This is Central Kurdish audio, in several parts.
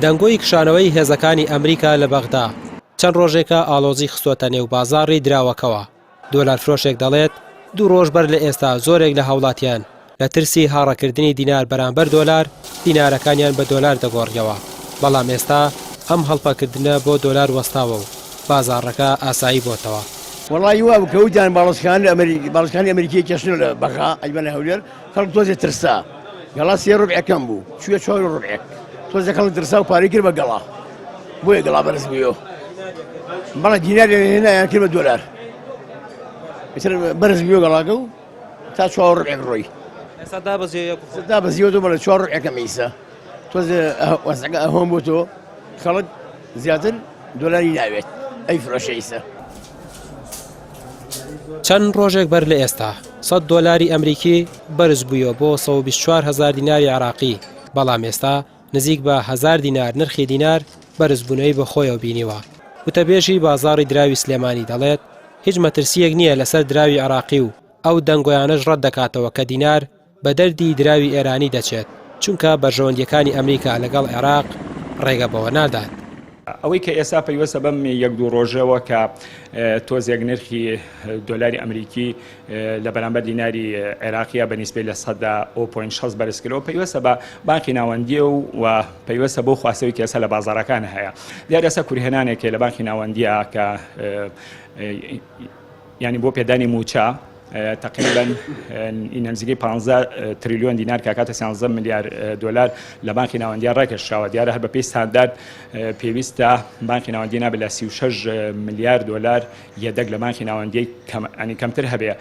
دەنگۆی کشانەوەی هێزەکانی ئەمریکا لە بەغدا چەند ڕۆژێکە ئاڵۆزی خستۆتە نێو بازاڕی دراوەکەوە. دۆلارفرۆشێک دەڵێت، دوو ڕۆژ بەر لە ئێستا زۆرێک لە هاوڵاتیان لە ترسی هاڕەکردنی دینار بەرامبەر دۆلار، دینارەکانیان بە دۆلار دەگۆڕیەوە، بەڵام ئێستا ئەم هەڵپەکردنە بۆ دۆلار وەستاوە و بازاڕەکە ئاسایی بۆتەوە. وەڵایی وا بوو کە وتیان باڵۆزخانە ئەمریکی باڵۆزخانەی ئەمریکی کێشنە لە بەغا ئەیبەنە هەولێر خەڵک تۆزێ ترسا گەڵا سێ ڕوبعێک کەم بوو چووە چوار و ڕوبعێک تۆزێ خەڵک ترسا و پارەی کرد بە گەڵا بۆیە گەڵا بەرز بوویەوە بەڵێ دیناریان هێنایان کرد بە دۆلار ئیتر بەرز بوویەوە گەڵاکە و تا چوار ڕوبعێک ڕۆی ئێستا دابەزیوە یەک و دابەزیوە تۆ بەڵێ چوار ڕوبعێکە ئیسا تۆزێ وەزعەکە ئەهۆم بۆ تۆ خەڵک زیاتر دۆلاری ناوێت ئەی فرۆشە ئیسا. چەند ڕۆژێک بەر لە ئێستا 100 دۆلاری ئەمریکی بەرز بوویەوە بۆ 124 هەزار دیناری عێراقی، بەڵام ئێستا نزیک بە هەزار دینار نرخی دینار بەرزبوونەوەی بەخۆیەوە بینیوە. وتەبێژی بازاڕی دراوی سلێمانی دەڵێت، هیچ مەترسییەک نییە لەسەر دراوی عێراقی و ئەو دەنگۆیانەش ڕەتدەکاتەوە کە دینار بە دەردی دراوی ئێرانی دەچێت، چونکە بەرژەوەندییەکانی ئەمریکا لەگەڵ عێراق ڕێگە بەوە نادات. ئەوەی کە ئێستا پەیوەستە بەم یەک دوو ڕۆژەوە کە تۆزێک نرخی دۆلاری ئەمریکی لە بەرامبەر دیناری عێراقیە بە نیسبەی لە سەدا ئۆ پۆینت شەست بەرز کردەوە پەیوەستە بە بانقی ناوەندیە و و پەیوەستە بۆ خواستەوەی کە ئێستا لە بازاڕەکان هەیە دیارە ئێستا کورهێنانێک هەیە لە بانقی ناوەندیە کە یانی بۆ پێدانی مووچە تقریبا نزیکەی 15 تریلیۆن دینار کە کاتە 13 ملیار دلار لە بانکی ناوەندیان ڕێکێشراوە دیارە هەر بەپێی ستاندارد پێویستە بانکی ناوەندی نابێت لە 36 ملیار دلار یەدەگ لە بانکی ناوەندی ئەنی کەمتر هەبێ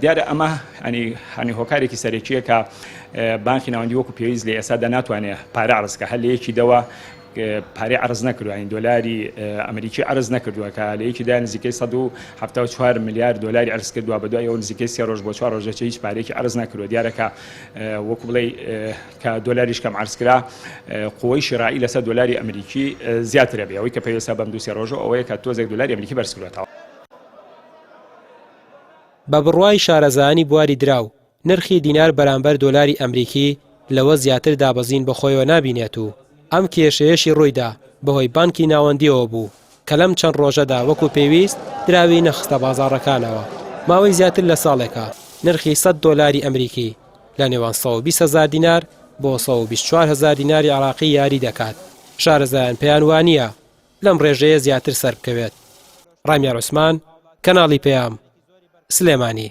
دیارە ئەمە ئەنی هەنی هۆکارێکی سەرەکیە کە بانکی ناوەندی وەکو پێویست لە ئێستادا ناتوانێت پارە عەرزکە هەر لە یەکی دەوە پارەی عەرز نەکردووە یانی دۆلاری ئەمریکی عەرز نەکردووە کە لە یەکیدا نزیکەی 174 ملیار دۆلاری عەرز کردووە بە دوای ئەو نزیکەی سێ ڕۆژ بۆ چوار ڕۆژ دەچێت هیچ پارەیەکی عەرز نەکردووە دیارە کە وەکو بڵێ کە دۆلاریش کەم عەرز کرا قوەی شرایی لەسەر دۆلاری ئەمریکی زیاترە بێ ئەوەی کە پێویستە بەم دوو سێ ڕۆژە ئەوەیە کە تۆزێک دۆلاری ئەمریکی بەرز کردووەتەوە. بە بڕوای شارەزایانی بواری دراو، نرخی دینار بەرامبەر دۆلاری ئەمریکی لەوە زیاتر دابەزین بەخۆیەوە نابینێت و ئەم کێشەیەشی ڕوویدا بەهۆی بانکی ناوەندییەوە بوو کە لەم چەند ڕۆژەدا وەکو پێویست دراوی نەخستە بازاڕەکانەوە. ماوەی زیاتر لە ساڵێکە نرخی سەد دۆلاری ئەمریکی لە نێوان 120 هەزار دینار بۆ 124 هەزار دیناری عێراقی یاری دەکات، شارەزایان پێیان وانییە لەم ڕێژەیە زیاتر سەربکەوێت. ڕامیار عوسمان، کەناڵی پەیام، سلێمانی.